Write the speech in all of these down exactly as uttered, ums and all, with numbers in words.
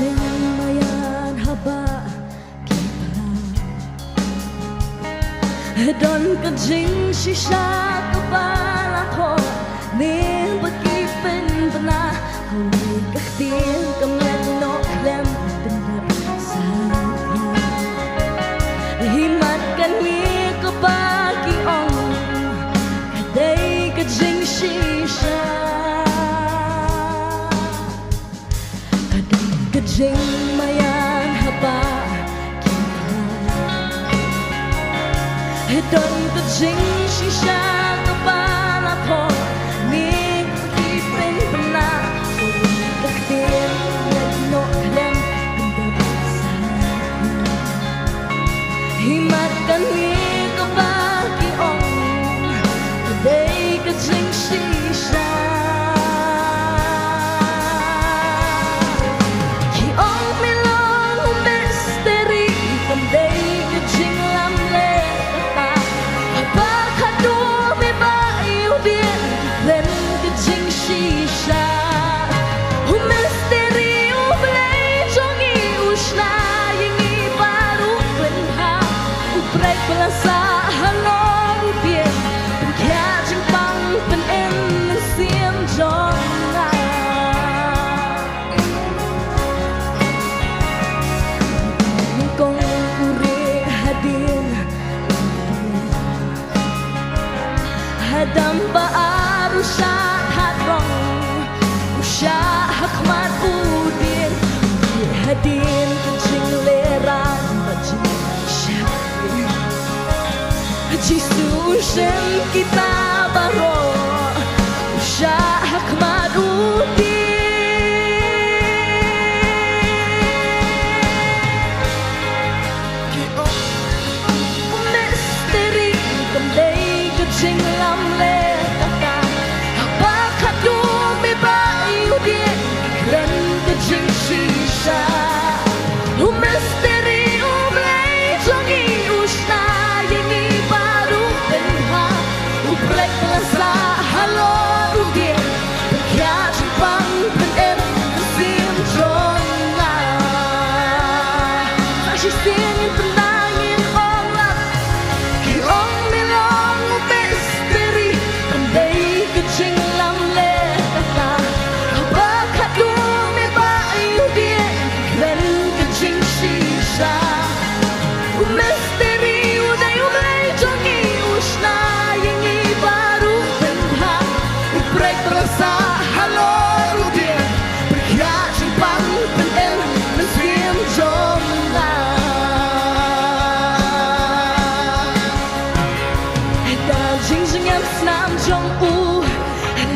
Maian haba ki phla, don ka jingshisha kaba la thoh, ne ba ki pynbna ha ka ktien kam leh noh khlem pyndep sa. Hi mat kane kaba ki ong, ka dei ka jingshisha. Ka don ka jingmaian haba ki phla, don ka jingshisha kaba la thoh, ne ba ki pynbna ha ka ktien kam leh noh khlem pyndep sa. Hi mat kane kaba ki ong, ka dei ka jingshisha. Ki ong me long u misteri, kam dei ka jinglamler kata. Haba khadduh me ba ïoh dien, kren ka jingshisha. U misteri, U Blei jong ngi u shna ïa ngi baroh pynbha. U prek ba la sah halor u dieng, pynkhiah jingpang pynim mynsiem jong nga. Nyngkong u rieh hadien, hadien ba ar u shah hatrong, u shah ha khmat u dieng. Hadien ka jinglehrain bad jingshakri, Jisu u shim kita baroh, u shah ha khmat u dieng. Ki ong u misteri, kam dei ka jinglamler kata. Haba khadduh me ba ïoh dien, kren ka jingshisha. U misteri, U Blei jong ngi u shna ïa ngi baroh pynbha. U prek ba la sah halor u dieng, pynkhiah jingpang pynim mynsiem jong nga. Sa shisien ngin pyndap ngin ong lang. Ki ong me long u misteri, kam dei ka jinglamler kata. Haba khadduh me ba ïoh dien, kren ka jingshisha. U misteri, U dei U Blei jong ngi u shna ïa ngi baroh pynbha. U prek ba la sah halor u dieng, pynkhiah jingpang pynim mynsiem jong nga. Da jingjngem snam jong u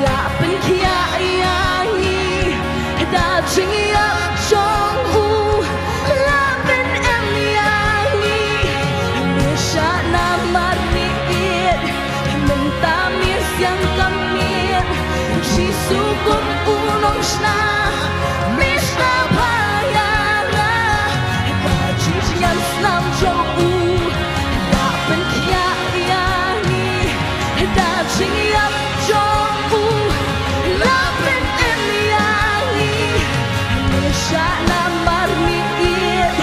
la pynkhiah ïa ngi, da jingïap jong u la pynim ïa ngi. Me shah namar me ïeit, mynta me siang ka miet. Jisu kum u nongshna, me shna bha ïa nga. Da jingjngem snam jong u la pynkhiah ïa ngi, da jingïap jong u la pynim ïa ngi. Me shah namar me ïeit,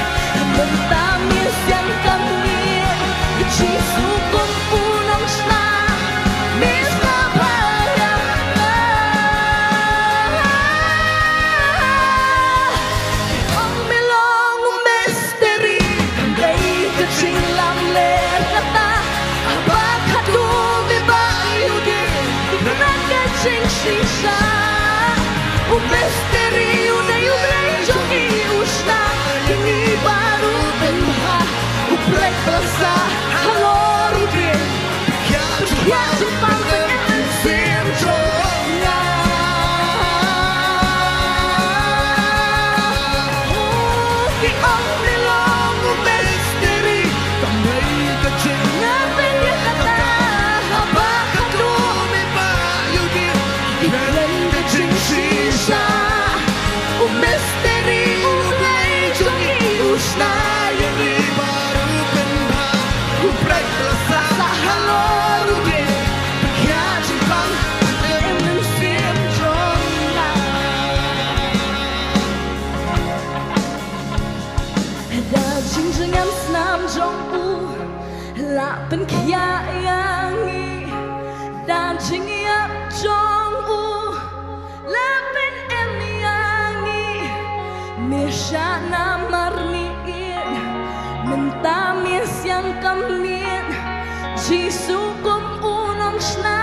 mynta me siang ka miet. Jisu kum u nongshna, me shna bha ïa nga. Ong me long u misteri, kam dei ka jinglamler kata. Haba khadduh me ba ïoh dien, kren ka jingshisha. U misteri, U dei U Blei jong ngi u shna ïa ngi baroh pynbha. U prek ba la sah halor u dieng, pynkhiah jingpang pynim mynsiem jong nga. Oh, ki ong me long u misteri, kam dei ka jinglamler kata. Haba khadduh me ba ïoh dien, kren ka jingshisha. Jingïap jong u la pynim ïa ngi. Me shah namar miet, mynta me siang ka miet. Jisu kum u nongshna,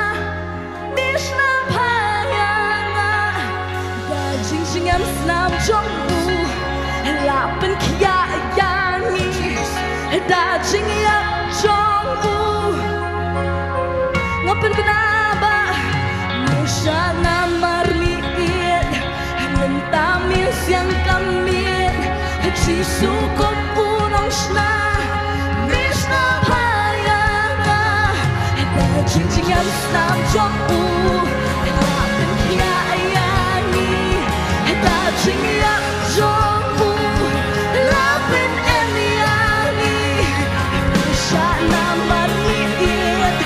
me shna bha ïa nga. Da jingjngem snam jong u la pynkhiah ïa ngi. Da jingïap jong u nga pynkynmaw ba me shah namar miet, mynta me siang ka miet. Jisu kum u nongshna, me shna bha ïa nga. Da jingjngem snam jong u la pynkhiah ïa ngi. Da jingïap jong u la pynim ïa ngi. Me shah namar miet,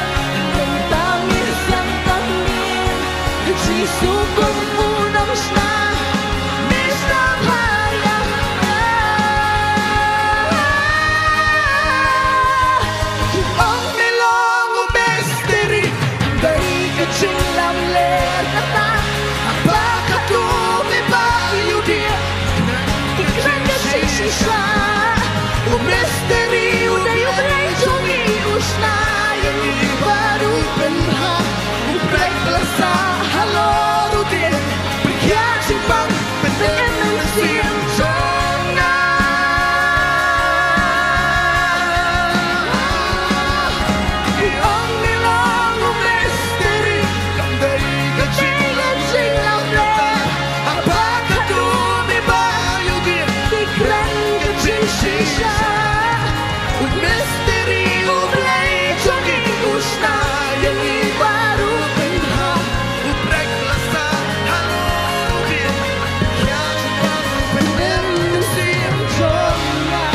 mynta me siang ka miet. Jisu kum u nongshna, me shna bha ïa nga. Ki ong me long u misteri, dei ka jinglamler kata. Haba khadduh me bai u dieng, ki kren ka jingshisha. U misteri u dei U Blei jong ngi, u shna ïa ngi baroh pynbha. U briew ba la sah halor u dieng, pynkhiah jingpang, pynim mynsiem jong nga. Ki ong me long u misteri, kam dei ka jinglamler. Haba khadduh me bai u dieng, ki kren ka jingshisha. U misteri, U Blei jong ngi, u shna ïa ngi baroh pynbha. U briew ba la sah halor u dieng, pynkhiah jingpang, pynim mynsiem jong nga.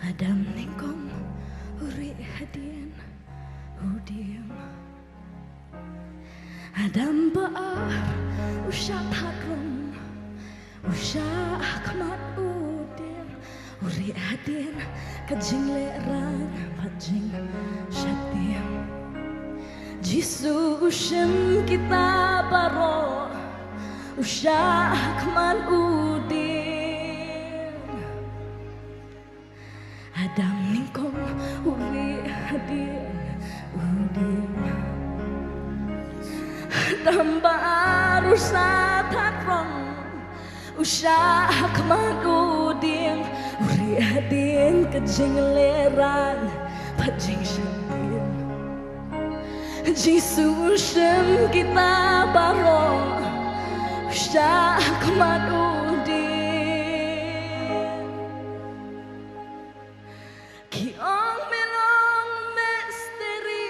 Adam nyngkong u rieh hadien u dieng. Adam ba ar u shah thad rong, u shah ha khmat u dieng, u rieh hadien ka jinglehrain bad jingsheptieng. Jisu u shim kita baroh, u shah ha khmat u dieng. Adam nyngkong u rieh hadien u dieng. Adam ba ar u shah thad rong, u shah ha khmat u dieng, u rieh hadien ka jinglehrain bad jingsheptieng. Jisu u shim kita baroh, u shah ha khmat u dieng. Ki ong me long misteri.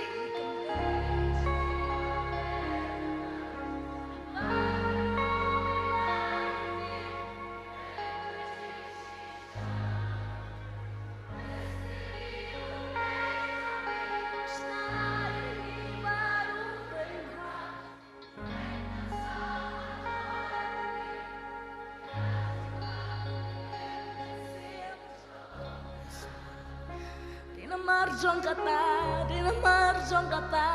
Dei namar jong kata, dei namar jong kata,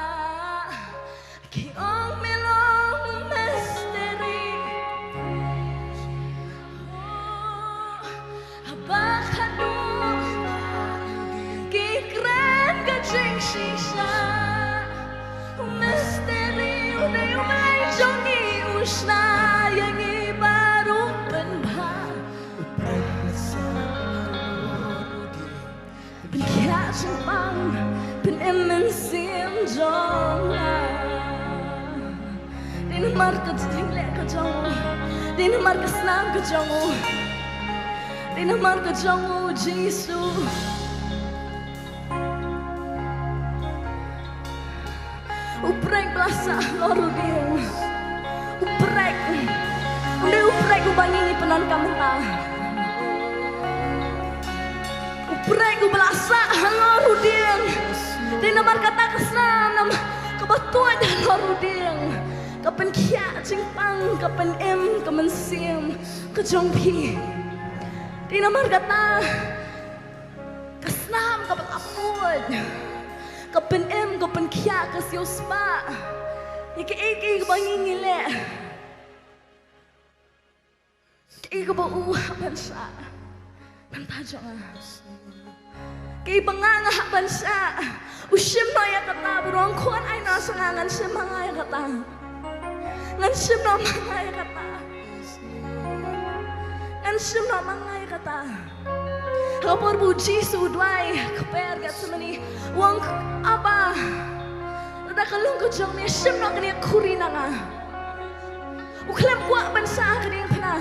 ki ong me long misteri. Oh, haba khadduh ki kren ka jingshisha. U misteri u dei U Blei jong ngi, u shna ïa ngi baroh pynbha. Pynkhiah jingpang, pynim mynsiem jong nga. Dei namar ka jingleh ka jong u, dei namar ka snam ka jong u, dei namar ka jong u Jisu. U briew ba la sah halor u dieng. U briew. U dei u briew uba ngi pyndonkam mynta. U briew uba la sah halor u dieng. Dei namar kata ka snam kaba tuid halor u dieng, ka Pynkhiah jingpang ka pynim ka mynsiem ka jong phi. Te namar kata ka snam kaba la pud, ka pynim ka pynkhiah ka siewspah ïa kaei kaei kaba ngi ngi leh. Kaei kaba u hap ban shah na bynta jong nga. Kaei ba nga nga hap ban shah. U shim noh ïa kata, ba u ong khun ai noh sha nga, ngan shim ma nga ïa kata. Ngan shim noh ma nga ïa kata. Ngan shim noh ma nga ïa kata. Ha ka por ba u Jisu u duwai ha ka kper Gethsemane, u ong, Abba, lada ka long ka jong me, shim noh kane ka khuri na nga. U khlem kwah ban shah ha ka diengphna.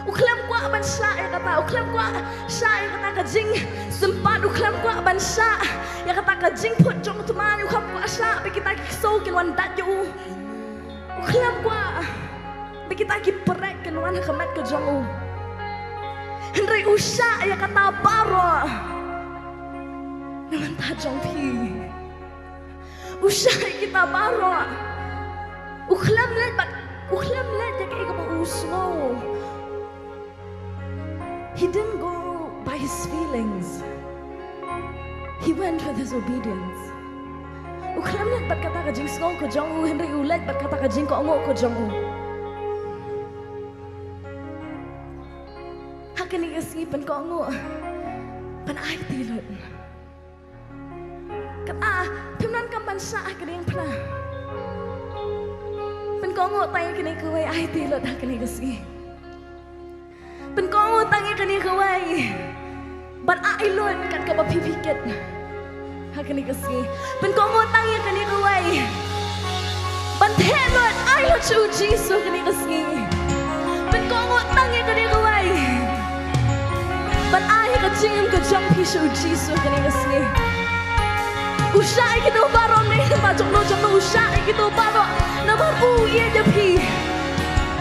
U khlem kwah ban shah ïa kata. U khlem kwah shah ïa kata ka jingsympat. U khlem kwah ban shah ïa kata ka jingphut jong u tymmen. U khlem kwah shah ba kita ki ksew kin wan dait ïa u. U khlem kwah ba kita ki prek kin wan ha ka met ka jong u. Hynrei u shah ïa kata baroh na bynta jong phi. U shah ïa kita baroh. U khlem leit bad, u khlem leit ïa kaei kaba u sngew. He didn't go by his feelings. He went with his obedience. U khlem leit bad kata ka jingsngew ka jong u, hynrei u leit bad kata ka jingkohnguh ka jong u. Ha kane ka sngi pynkohnguh ban aiti lut. Kata phim donkam ban shah ha ka diengphna. Pynkohnguh tang ïa kane kawei, aiti lut ha kane ka sngi. Pynkohnguh tang ïa kane kawei ban ai lut kat kaba phi phi kit ha kane ka sngi. Pynkohnguh tang ïa kane kawei ban theh lut, ai lut sha u Jisu ha kane ka sngi. Pynkohnguh tang ïa kane kawei ban ai ka jingim ka jong phi sha u Jisu ha kane ka sngi. U shah ïa kito baroh, ne ba jong no jong no u shah ïa kito baroh namar u ïeit ïa phi.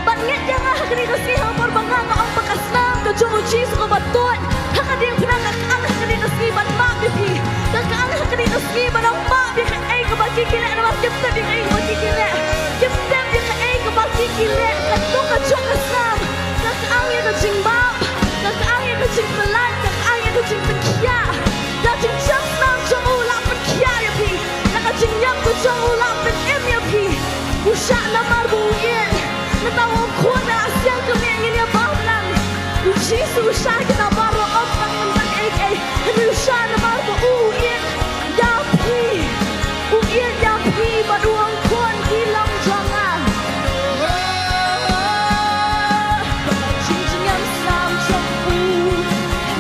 Bad ngeit ïa nga ha kane ka sngi, ha ka por ba nga nga ong ba ka snam ka jong u Jisu kaba tuid ha ka diengphna ka kang ha kane ka sngi ban map ïa phi. Ka kang ha kane ka sngi ban ong map ïa kaei kaba ki ki leh, namar kim tip ïa kaei kaba ki ki leh. Kim tip ïa kaei kaba ki ki leh. Katto ka jong ka snam ka kang ïa ka jingmap, ka kang ïa ka jingpyllait, ka kang ïa ka jingpynkhiah. La jingshah snam jong u la pynkhiah ïa phi. La ka jingïap ka jong u la pynim ïa phi. U shah namar ba u ïeit. Nangta u ong khun, na la siang kmie ngin ïa bam lang. U Jisu u shah kita baroh, ym tang mynta kaei kaei. Hynrei u shah namar ba u ïeit ïa phi. U ïeit ïa phi bad u ong khun, ki long jong nga. Jingïap snam jong u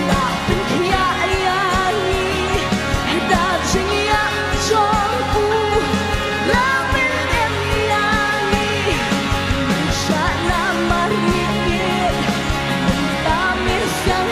la pynkhiah ïa ngi. Da jingïap jong u la pynim ïa ngi. Shah namar ngi ïeit, mynta me siang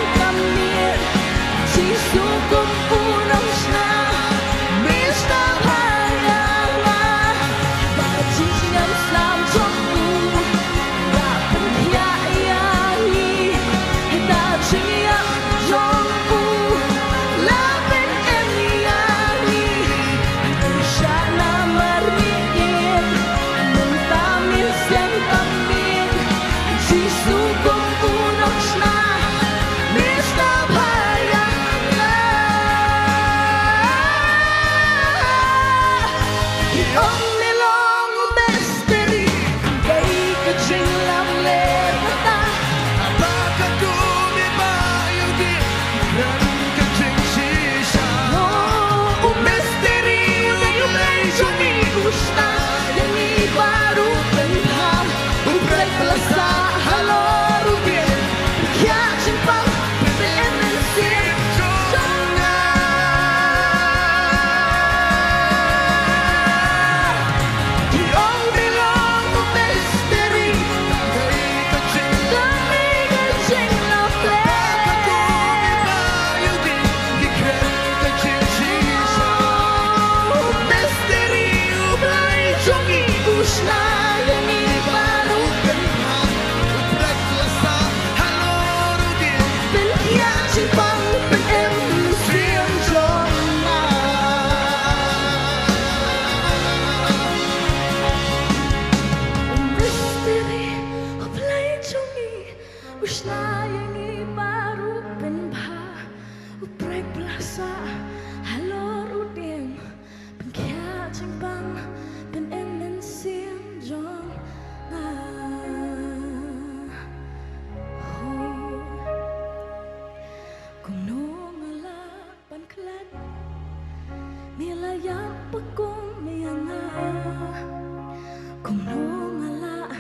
Kumno nga lah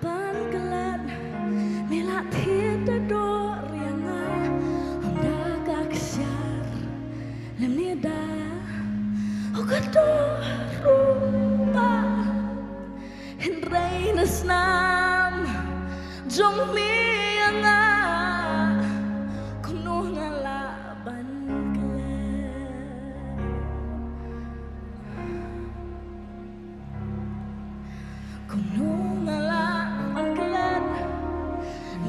ban klet, me la thied da dor ïa nga, ym da ka ksiar lymne da u ka dor u pa. Hynrei da snam jong me ïa nga, kumno nga lah ban klet? Kumno nga lah ban klet,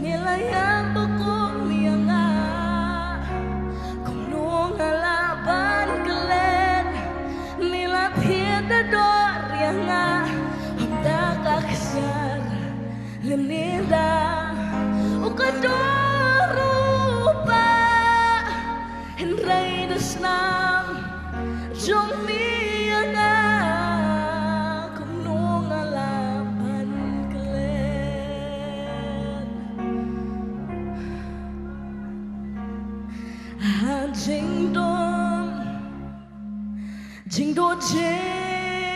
me la ïap bakhuid ïa nga? Kumno nga lah ban klet, me la thied da dor ïa nga, ym da ka ksiar lymne da u ka dor u pa. Hynrei da snam jong me ïa nga, kumno nga lah ban klet? Ha jingdum jingdum jingkyrmen,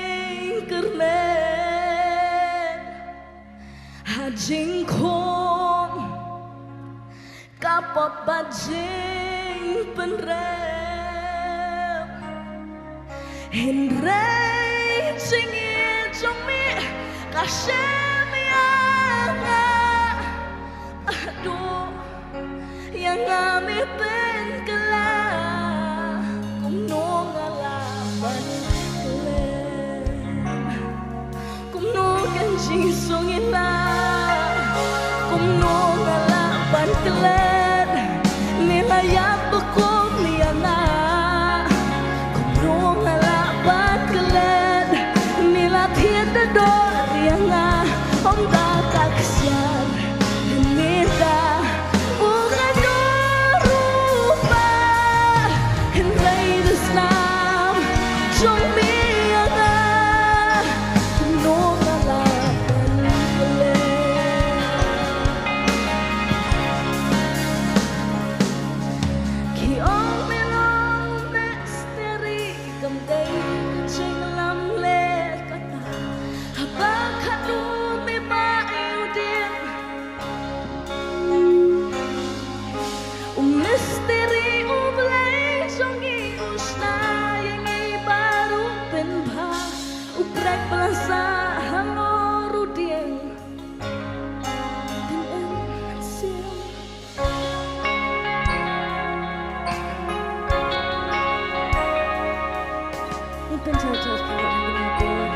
ha jingkhum ka pop bad jingpynrem. Hynrei jingïeit jong me ka shem ïa nga. Haduh ïa nga me pynkylla, kumno nga lah ban klet? Kumno kan Jisu ngi na? Kumno nga lah ban klet, me la ïap bakhuid ïa nga? Kumno nga lah ban klet, me la thied da dor ïa nga, ym da ka ksiar lymne da u ka dor u pa? Hynrei da snam jong me ïa nga, kumno nga lah ban klet? Ki ong me long misteri, kam dei ka jinglamler kata, haba khadduh me ba ïoh dieng. U misteri U Blei jong ngi u shna ïa ngi baroh pynbha, u prek ba la sah halor u dieng. Pynïeng mynsiem. Ngin pynjah jot ka leh ha kane ka por.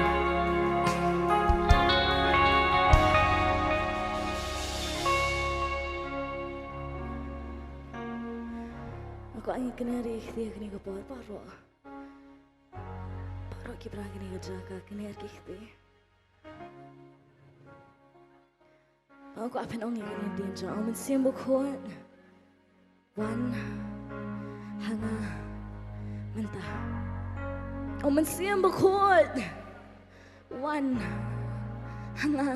Nga kwah ngin kynariah ïa kine ki por baroh. Baroh kiba ha kane ka jaka, kynariah ïa ki kti. Nga kwah pynong ïa kane ka dien jong U Mynsiem Bakhuid. Wan ha nga mynta. U Mynsiem Bakhuid, wan ha nga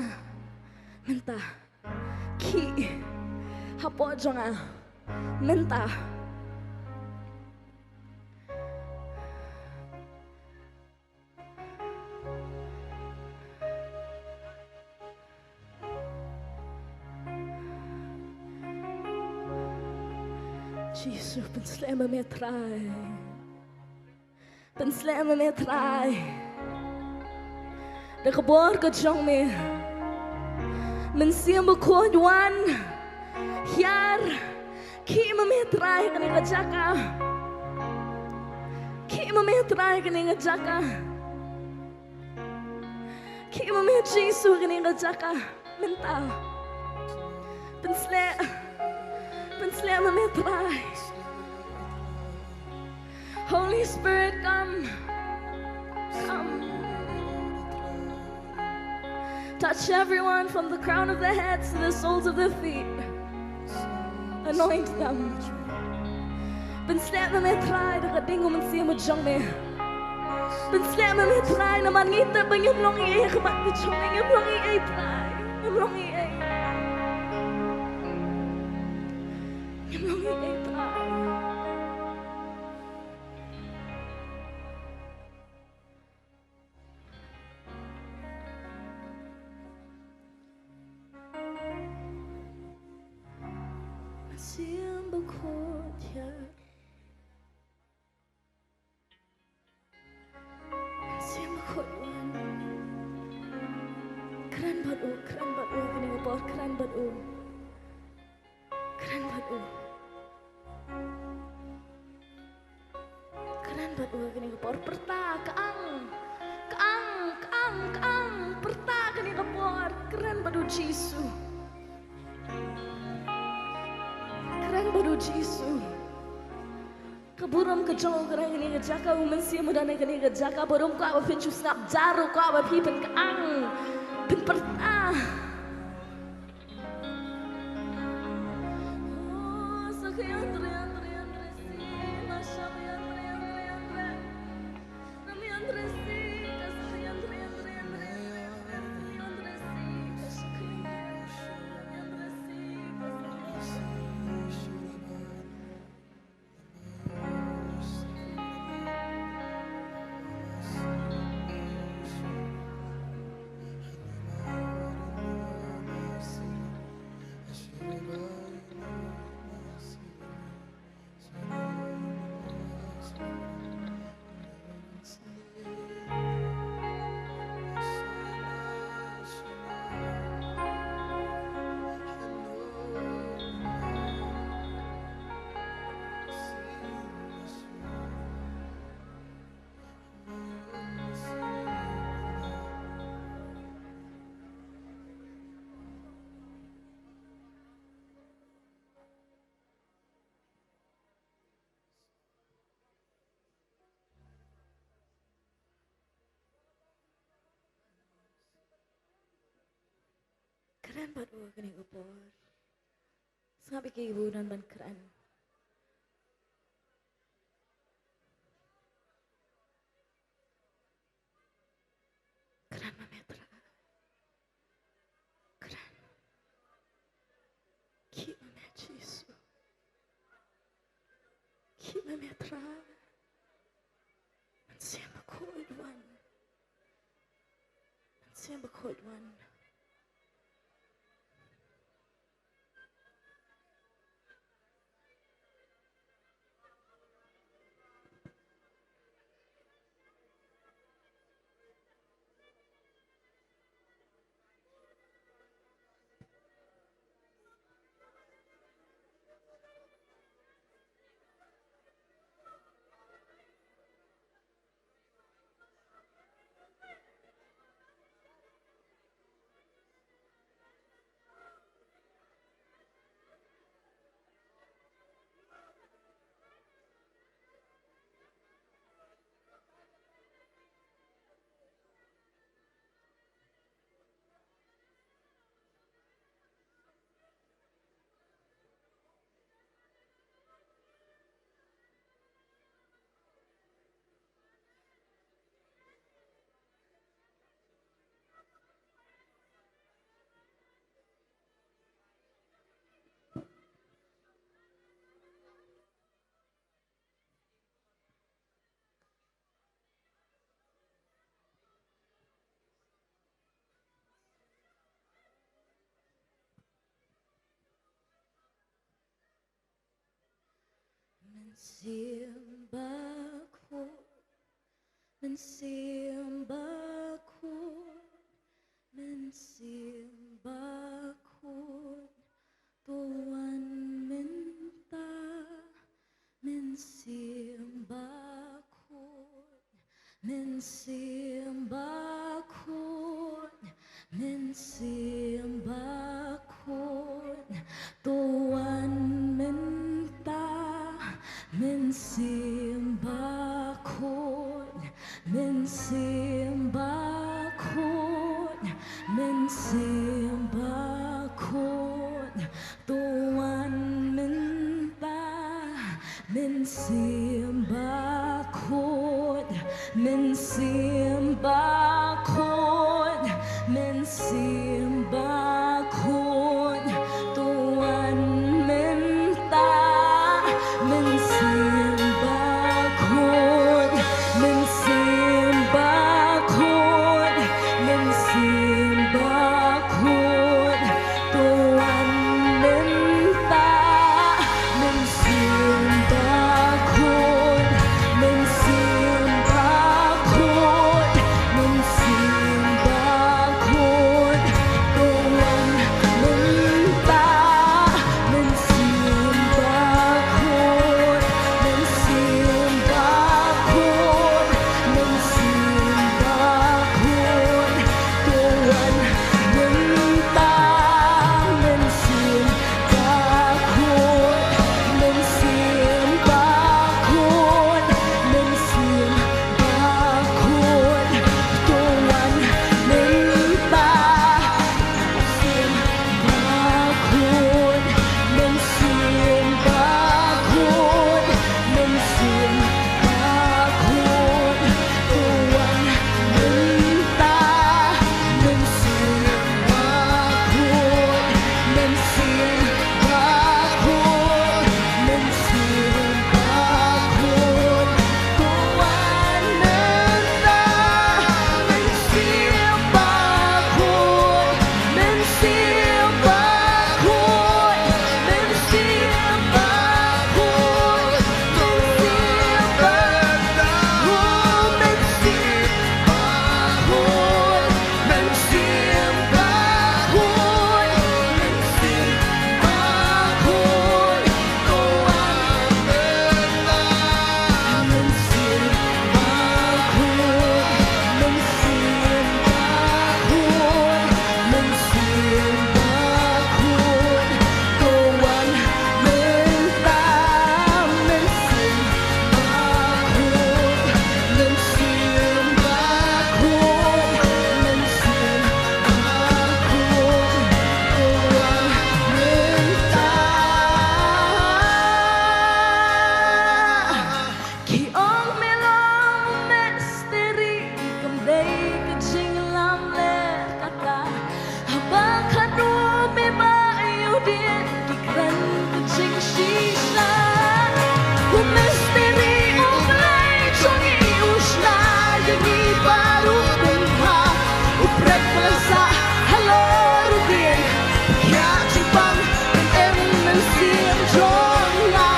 mynta. Khih hapoh jong nga mynta. Jisu, pynshlur ma me Trai. Pynshlur ma me Trai. Da ka bor ka jong me. Mynsiem Bakhuid wan. Hiar. Khih ma me Trai kane ka jaka. Khih ma me Trai kane ka jaka. Khih ma me Jisu kane ka jaka mynta. Pynshlur. Pynshlur ma me Trai. Holy Spirit, come. Come. Touch everyone from the crown of their heads to the soles of their feet. Anoint them. Pynshlur ma me Trai da ka ding U Mynsiem jong me. Pynshlur ma me Trai namar ngi tip ba ngim long ei ei ha khmat ka jong me, ngim long ei ei Trai. Ngim long ei ei. Ngim long ei ei Trai. Kren bad u, kren bad u, kane ka por, kren bad u. Kren bad u. Kren bad u, kane ka por, pyrta, ka ang. Ka ang, ka ang, ka ang, pyrta, kane ka por, kren bad u Jisu. Kren bad u Jisu. Ka burom ka jong u ka dei ha kane ka jaka, u Mynsiem u don ha kane ka jaka, burom ka ba phin shu sngap jar, ka ba phi phin ka ang, phin pyrta. Kren bad u ha kane ka por. Sngap ïa kiba u don ban kren. Kren ma me Trai. Kren. Khih ma me Jisu. Khih ma me Trai. Mynsiem Bakhuid wan. Mynsiem Bakhuid wan. Mynsiem Bakhuid, Mynsiem Bakhuid, Mynsiem Bakhuid, to wan mynta. Mynsiem Bakhuid, Mynsiem Bakhuid, Mynsiem Bakhuid, to wan mynta. Mynsiem Bakhuid, Mynsiem Bakhuid, Mynsiem Bakhuid, to wan mynta. Mynsiem Bakhuid, Mynsiem Bakhuid, Mynsiem Bakhuid, to wan mynta. Mynsiem Bakhuid, Mynsiem Bakhuid, Mynsiem Bakhuid, to wan mynta. Mynsiem Bakhuid, Mynsiem Bakhuid, Mynsiem Bakhuid, Ki kren ka jingshisha. U misteri U Blei jong ngi u shna ïa ngi baroh pynbha. U prek ba la sah halor u dieng, u khia jingpang, u pynim mynsiem jong nga.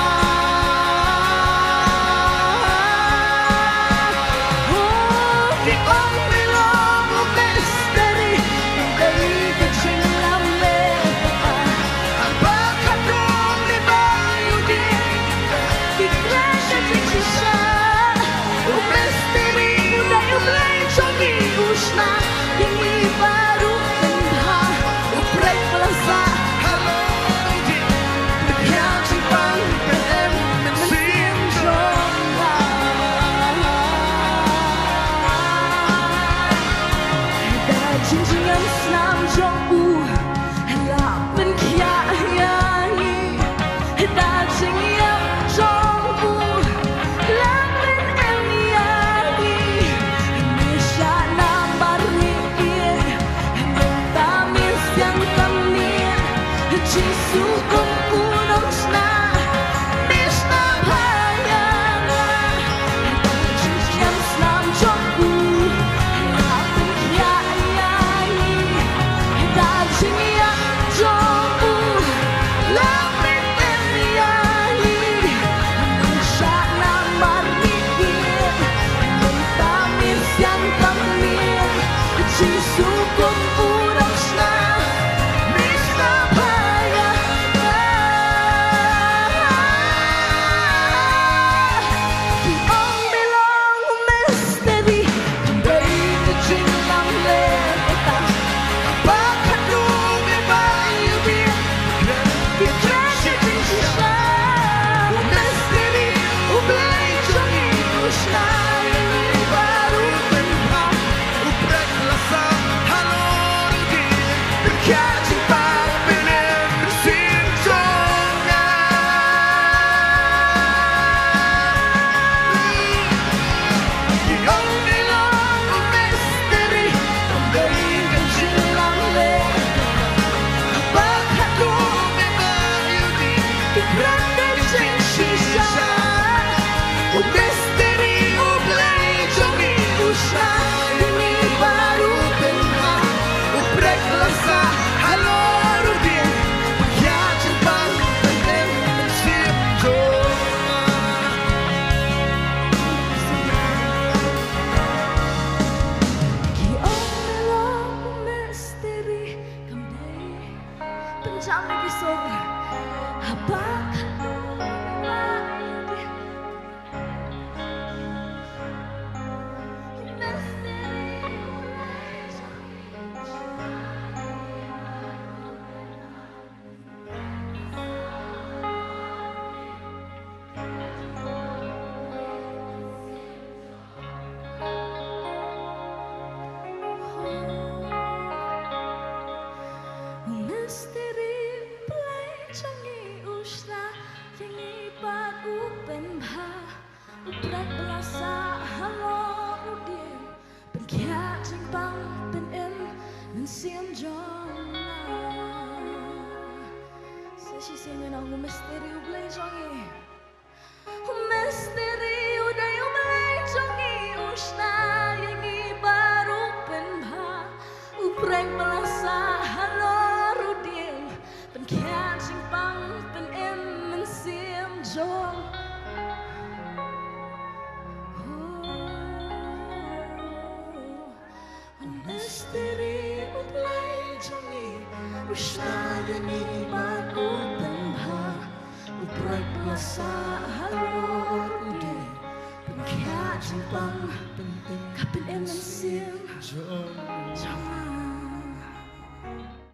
Oh, ki ong me long u misteri, u dei ka jinglamler. Haba khatduh me ba ïohi, ki kren ka jingshisha. U misteri u dei U Blei jong ngi u shna ïa ngi baroh pynbha. U prek ba la sah halor u dieng, u khia jingpang, u pynim mynsiem jong nga. Da jingjynjar snam jong u la pynkhiah ïa ngi. Da jingïap jong u la pynim ïa ngi. Ngi shah namar ngi ïeit, mynta me siang tam miet. Jisu kum u nongshna, me shna bha ïa nga. Jingïap snam jong u la pynkhiah ïa ngi. Da jingïap jong u la pynim ïa ngi. Ngi shah namar ngi ïeit, mynta me siang tam miet. Jisu kum u nongshna, me shna bha ïa nga. Ki ong me long u misteri, u dei ka jinglamler. Haba khatduh me ba ïohi, ki kren ka jingshisha. U misteri, U Blei jong ngi u shna ïa ngi baroh pynbha. U prek ba la sah halor u dieng, u khia jingpang, u pynim mynsiem jong nga. Ki ong me long u misteri, u dei ka jinglamler. Haba khatduh me ba ïohi, ki kren ka jingshisha. U misteri, U Blei jong ngi u shna ïa ngi baroh pynbha. U prek ba la sah halor u dieng, u khia jingpang, u pynim mynsiem jong nga. Ki ong me long u misteri, kam dei. Pynjam ïa ki sur. Haba khatduh me ba ïohi. U misteri, U Blei jong ngi u shna ïa ngi bad u pynbha. U prek ba la sah halor u dieng, pynkhiah jingpang, pynim mynsiem jong nga. Sa shisien ngin ong u misteri U Blei jong ngi. U misteri, u dei U Blei jong ngi u shna ïa ngi baroh pynbha. U prek ba la sah halor u dieng, pynkhiah jingpang, pynim mynsiem jong. Oh. U misteri, U Blei jong ngi u shna ïa ngi bad u pynbha. U prek ba la sah halor u dieng, pynkhiah jingpang, ka pynim mynsiem jong nga.